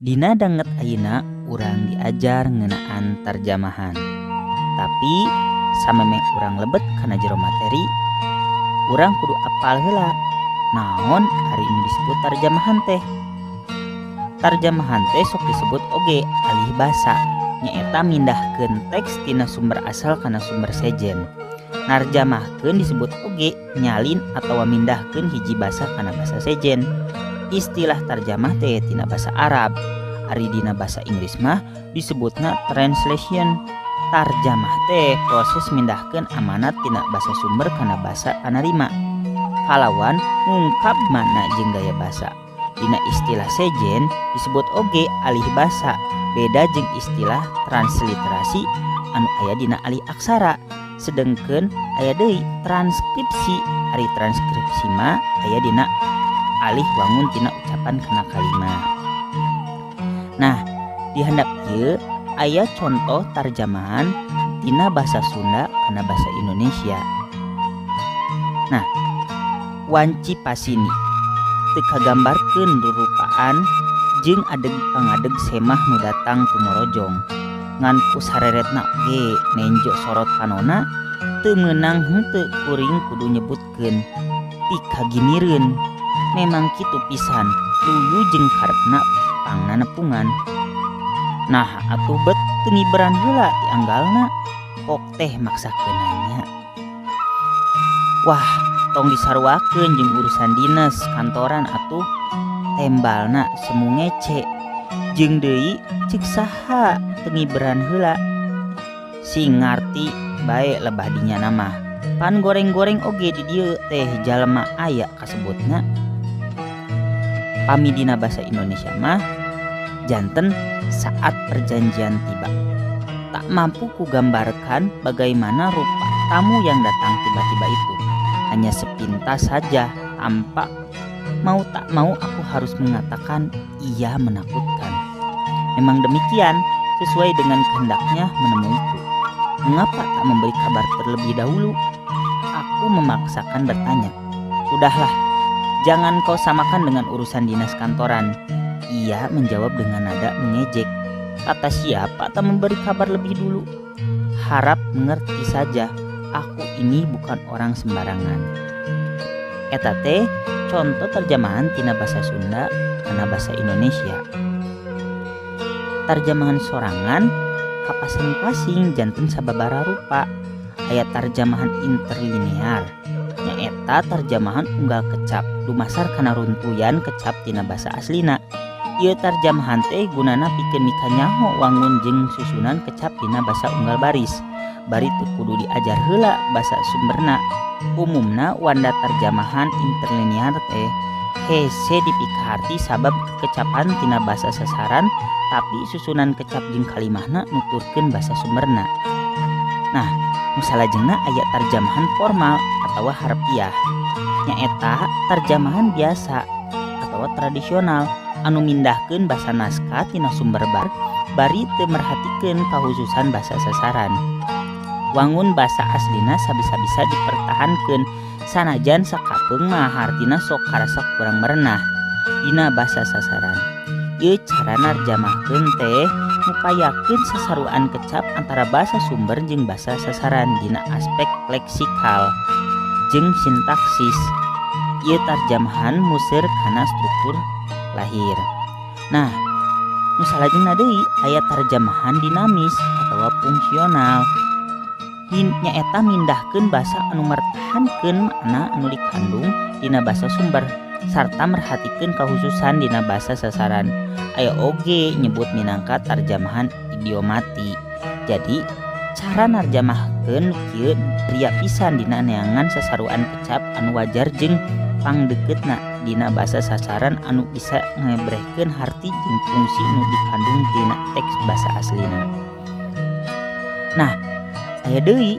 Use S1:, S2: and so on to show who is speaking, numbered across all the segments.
S1: Dina danget ayeuna urang diajar ngeunaan tarjamahan. Tapi samemeh urang lebet kana jero materi, urang kudu apal heula naon ari nu disebut tarjamahan teh. Tarjamahan teh sok disebut oge alih basa, nyaeta mindahkeun teks tina sumber asal kana sumber sejen. Narjamahkeun disebut oge nyalin atawa mindahkeun hiji basa kana basa sejen. Istilah tarjamah teh tina basa Arab, ari dina basa Inggris mah disebutna translation. Tarjamah teh proses mindahkeun amanat tina basa sumber kana basa panarima kalawan ngungkap makna jeung gaya basa. Dina istilah sejen disebut oge alih basa, beda jeung istilah transliterasi anu aya dina alih aksara. Sedengkeun aya deui transkripsi, ari transkripsi mah aya dina alih wangun tina ucapan kana kalimah. Nah, di handap ieu aya contoh tarjamahan tina basa Sunda kana basa Indonesia. Nah, wanci pasini teu kagambarkeun rurupaan jeung adeg pangadeg semah nu datang tumorojong. Ngan ku sareretna ge nenjo sorot panona teu meunang henteu kuring kudu nyebutkeun pikagimireun. Memang kitu pisan luyu jeung karepna pangna nepungan. Nah, atuh bet teu ngiberan heula ti anggalna, pok teh maksakeun nanya. Wah, tong disaruakeun jeung urusan dinas kantoran atuh, tembalna semu ngece. Jeung deui ceuk saha teu ngiberan heula. Sing ngarti bae lebah dinya mah. Pan goreng-goreng oge di dieu teh jalma aya kasebutna. Pami dina basa Indonesia mah janten saat perjanjian tiba. Tak mampu kugambarkan bagaimana rupa tamu yang datang tiba-tiba itu. Hanya sepintas saja tampak, mau tak mau aku harus mengatakan ia menakutkan. Memang demikian, sesuai dengan kehendaknya menemuiku. Mengapa tak memberi kabar terlebih dahulu? Aku memaksakan bertanya. Sudahlah, jangan kau samakan dengan urusan dinas kantoran. Ia menjawab dengan nada mengejek. Kata siapa tak memberi kabar lebih dulu? Harap mengerti saja, aku ini bukan orang sembarangan. Eta teh contoh terjemahan tina basa Sunda kana basa Indonesia. Tarjamahan sorangan kapasing-pasing janten sababaraha rupa. Aya tarjamahan interlinear, nyaeta tarjamahan unggal kecap dumasar kana runtuyan kecap tina basa aslina. Ieu tarjamahan teh gunana pikeun mikanyaho wangun jeung susunan kecap dina basa unggal baris, bari teu kudu diajar heula basa sumberna. Umumna wanda tarjamahan interlinear teh hese dipikaharti sabab kekecapan tina basa sasaran, tapi susunan kecap jeung kalimahna nuturkeun basa sumberna. Nah, nu salajengna aya tarjamahan formal atawa harfiah, nyaeta tarjamahan biasa atawa tradisional anu mindahkeun basa naskah tina sumber bar bari teu merhatikeun kahususan basa sasaran. Wangun basa aslina sabisa-bisa dipertahankeun sanajan sakapeung mah hartina sok karasa kurang merenah dina basa sasaran. Ieu cara narjamahkeun teh ngupayakeun sasaruan kecap antara basa sumber jeung basa sasaran dina aspek leksikal jeung sintaksis. Ieu tarjamahan museur kana struktur lahir. Nah, nu salajengna deui aya tarjamahan dinamis atawa fungsional. Nyaeta mindahkeun basa anu mertahankeun makna anu dikandung dina basa sumber sarta merhatikeun kahususan dina basa sasaran. Aya oge nyebut minangka tarjamahan idiomati. Jadi cara narjamahkeun kieu ria pisan dina neangan sasaruan kecap anu wajar jeung pangdekeutna dina basa sasaran anu bisa ngebrehkeun harti jeung fungsi nu dikandung dina teks basa aslina. Nah, aya deui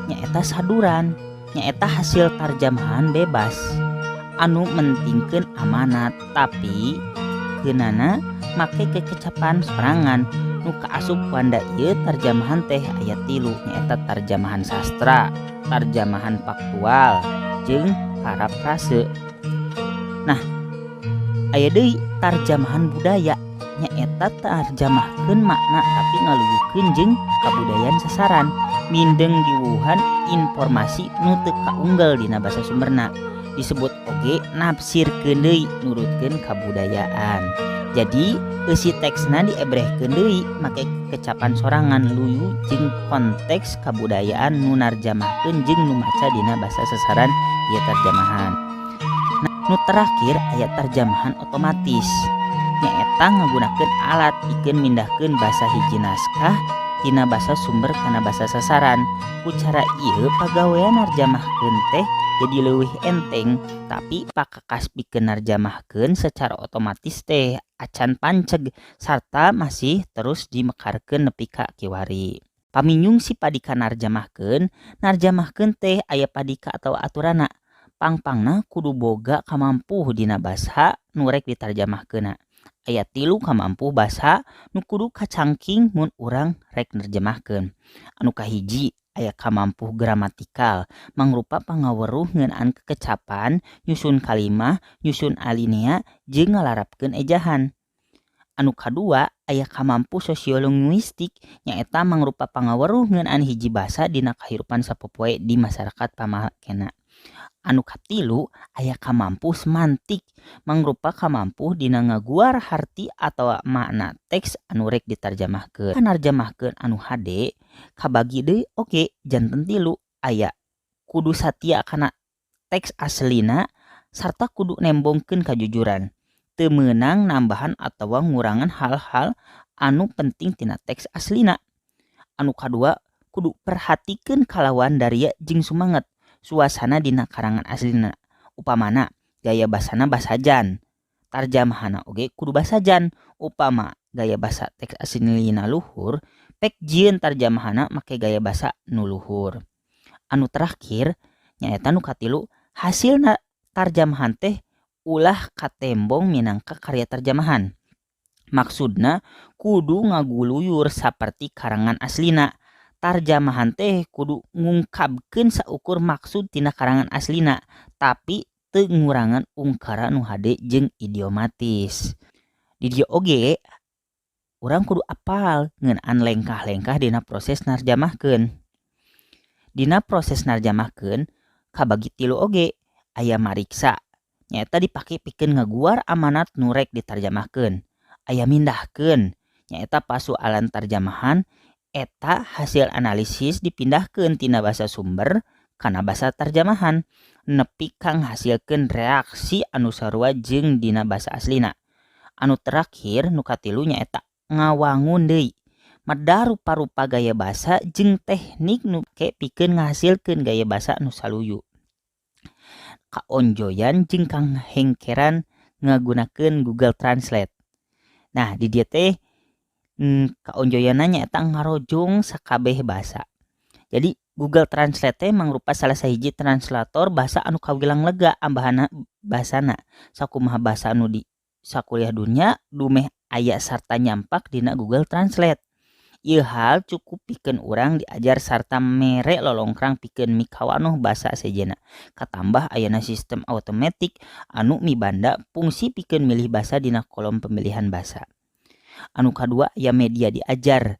S1: nyaeta saduran, nyaeta hasil tarjamahan bebas anu mentingkeun amanat tapi keunana make kekecapan sorangan. Nu kaasup wanda ieu tarjamahan teh aya tilu, nyaeta tarjamahan sastra, tarjamahan faktual, jeung parafrase. Nah, aya deui tarjamahan budaya. nyaeta tarjamahkeun makna tapi ngaluyukeun jeung kabudayaan sasaran, mindeng diwuwuhan informasi nu teu kaunggal dina basa sumberna. Disebut oge nafsirkeun deui nurutkeun kabudayaan. Jadi eusi teksna diebrehkeun deui make kecapan sorangan luyu jeung konteks kabudayaan nu narjamahkeun jeung nu maca dina basa sasaran ieu tarjamahan. Nah, nu terakhir aya tarjamahan otomatis, nyaeta ngagunakeun alat pikeun mindahkeun basa hiji naskah tina basa sumber kana basa sasaran. Ku cara ieu pagawean narjamahkeun teh jadi leuwih enteng, tapi pakakas pikeun narjamahkeun secara otomatis teh acan panceg sarta masih terus dimekarkeun nepi ka kiwari. Pami nyungsi padika narjamahkeun, narjamahkeun teh aya padika atawa aturanna. Pangpangna kudu boga kamampuh dina basa nu rek ditarjamahkeunna. Aya tilu kamampuh basa nu kudu kacangking mun urang rek nerjemahkeun. Anu kahiji aya kamampuh gramatikal, mangrupa pangaweruh ngeunaan kekecapan, nyusun kalimah, nyusun alinea jeung ngalarapkeun ejahan. Anu kadua aya kamampuh sosiolinguistik, nyaeta mangrupa pangaweruh ngeunaan hiji basa dina kahirupan sapopoe di masyarakat pamakena. Anu katilu aya kamampuh semantik, mangrupa kamampuh dina ngaguar harti atawa makna teks anu rek ditarjamahkeun. Narjamahkeun anu hade kabagi deui oge janten tilu, aya kudu satia kana teks aslina sarta kudu nembongkeun kajujuran, teu meunang nambahan atawa ngurangan hal-hal anu penting tina teks aslina. Anu kadua kudu perhatikeun kalawan daria jeung sumanget suasana dina karangan aslina. Upamana gaya basana basajan, tarjamahana oge kudu basajan. Upama gaya basa teks aslina luhur, pek jieun tarjamahana make gaya basa nu luhur. Anu terakhir nyaeta nu katilu, hasilna tarjamahan teh ulah katembong minangka karya tarjamahan. Maksudna kudu ngaguluyur saperti karangan aslina. Tarjamahan teh kudu ngungkapkeun saukur maksud tina karangan aslina, tapi teu ngurangan ungkara nu hade jeung idiomatis. Di dieu oge urang kudu apal ngeunaan lengkah-lengkah dina proses narjamahkeun. Dina proses narjamahkeun kabagi tilu oge, aya mariksa, nyaeta dipake pikeun ngaguar amanat nu rek ditarjamahkeun. Aya mindahkeun, nyaeta pasualan tarjamahan eta hasil analisis dipindahkeun tina basa sumber kana basa tarjamahan nepi ka ngahasilkeun reaksi anu sarua jeung dina basa aslina. Anu terakhir nu katilu nyaeta ngawangun deui, medar rupa-rupa gaya basa jeung teknik nu ke pikeun ngahasilkeun gaya basa nu saluyu. Kaonjoyan jeung kahengkeran ngagunakeun Google Translate. Nah, di dieu teh kaonjoyanna nyaeta ngarojong sakabeh basa. Jadi Google Translate teh mangrupa salah sahiji translator basa anu kawilang lega ambahana basana. Sakumaha basa anu di sakuliah dunya dumeh aya sarta nyampak dina Google Translate. Ieu hal cukup pikeun urang diajar sarta mere lolongkrang pikeun mikawanoh basa sejenna. Katambah ayana sistem automatic anu mibanda fungsi pikeun milih basa dina kolom pemilihan basa. Anu kadua aya media diajar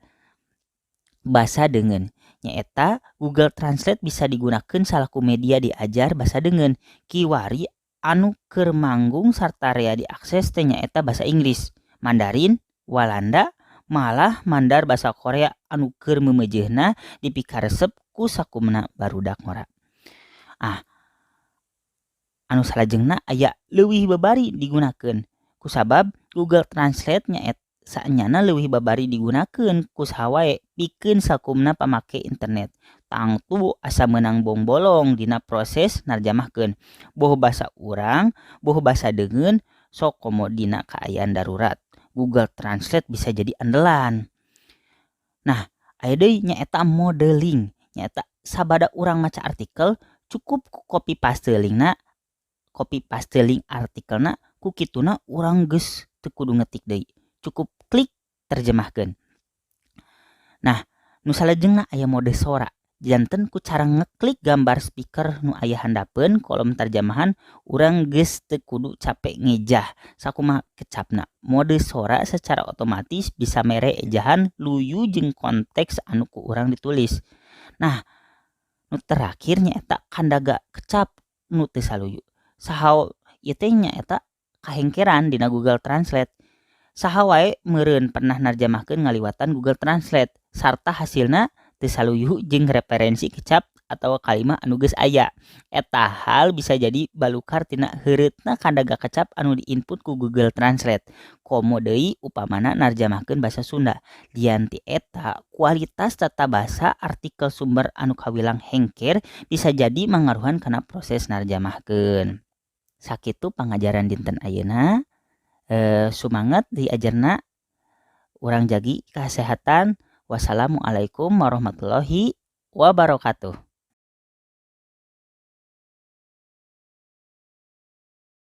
S1: basa deungeun, nyaeta Google Translate bisa digunakeun salaku media diajar basa deungeun. Kiwari anu keur manggung sarta rea diakses teh nyaeta basa Inggris, Mandarin, Walanda, malah mandar basa Korea anu keur meumeujeuhna dipikaresep ku sakumna barudak ngora. Ah, anu salajengna aya leuwih babari digunakeun, kusabab Google Translate nyaeta saenyana leuwih babari digunakeun ku saha wae pikeun sakumna pamake internet. Tangtu asa meunang bongbolong dina proses narjamahkeun, boh basa urang boh basa deungeun, sok komo dina kaayaan darurat Google Translate bisa jadi andalan. Nah, aya deui nyaeta modeling, nyaeta sabada urang maca artikel cukup ku copy paste linkna, copy paste link artikelna, ku kituna urang geus teu kudu ngetik deui, cukup klik terjemahkeun. Nah, nu salajengna aya mode sora. Janten ku cara ngeklik gambar speaker nu aya handapeun kolom tarjamahan, urang geus teu kudu capek ngejah sakumaha kecapna. Mode sora secara otomatis bisa mere ejahan luyu jeung konteks anu ku urang ditulis. Nah, nu terakhir nyaeta kandaga kecap nu teu saluyu. Saha ieu teh nyaeta kahengkeran dina Google Translate. Saha wae meureun pernah narjamahkeun ngaliwatan Google Translate sarta hasilna teu saluyu jeung referensi kecap atawa kalimah anu geus aya. Eta hal bisa jadi balukar tina heureutna kandaga kecap anu diinput ku Google Translate. Komo deui upamana narjamahkeun basa Sunda. Lian ti eta, kualitas tata basa artikel sumber anu kawilang hengker bisa jadi mangaruhan kana proses narjamahkeun. Sakitu pangajaran dinten ayeuna. Sumanget diajarna, urang jagi kasehatan. Wassalamualaikum warahmatullahi wabarakatuh.